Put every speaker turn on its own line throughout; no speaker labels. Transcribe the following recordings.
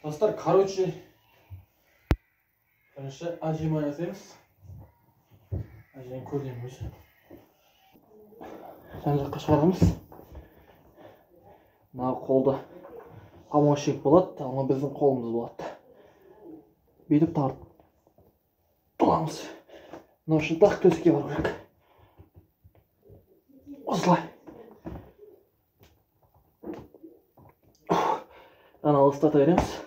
Достар, короче, бірінші отжимание жасаймыз. Мына көрінемін өзі. Жан жаққа шығарамыз. Мына қолды помощник болады, ал мына біздің қолымыз болады. Бүйтіп тартып аламыз. Мынау үшін тақ төсекке бару керек. Осылай. Ана алыстата береміз.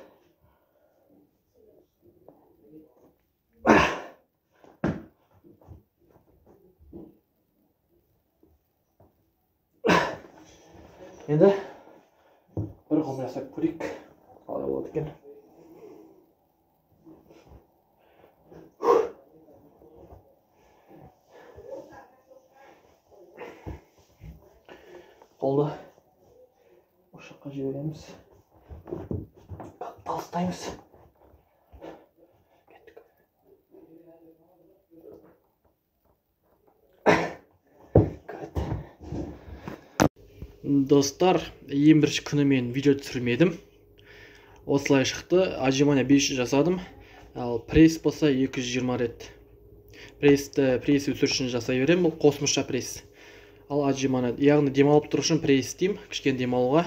Енді бір қолмен жасап көрейік, қалай болады екен. Қолды осы жаққа жібереміз, тастаймыз. Кеттік. Достар, ең бірінші күні мен видео түсірмедім. Осылай шықты. Отжимание 500 жасадым. Ал пресс болса 220 рет. Пресс өсіру үшін жасай беремін. Бұл қосымша пресс. Ал отжимание, яғни демалып тұру үшін пресс деймін, кішкене демалуға.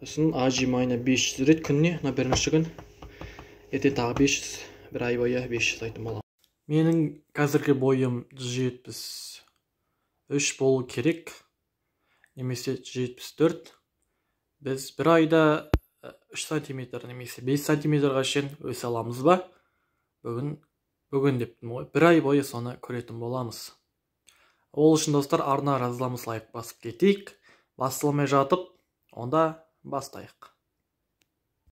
Сосын отжимание 500 рет күніне, мына бірінші күн. Ертең тағы 500, бір ай бойы 500 айтым боламын. Менің қазіргі бойым 173 болу керек. Немесе 174. Біз бір айда 3 сантиметр немесе 5 сантиметрға шейін өсе аламыз ба? Бүгін дептім ғой. Бір ай бойы соны көретін боламыз. Ол үшін достар арна жазыламыз, лайк басып кетейік. Басылмай жатып, онда бастайық.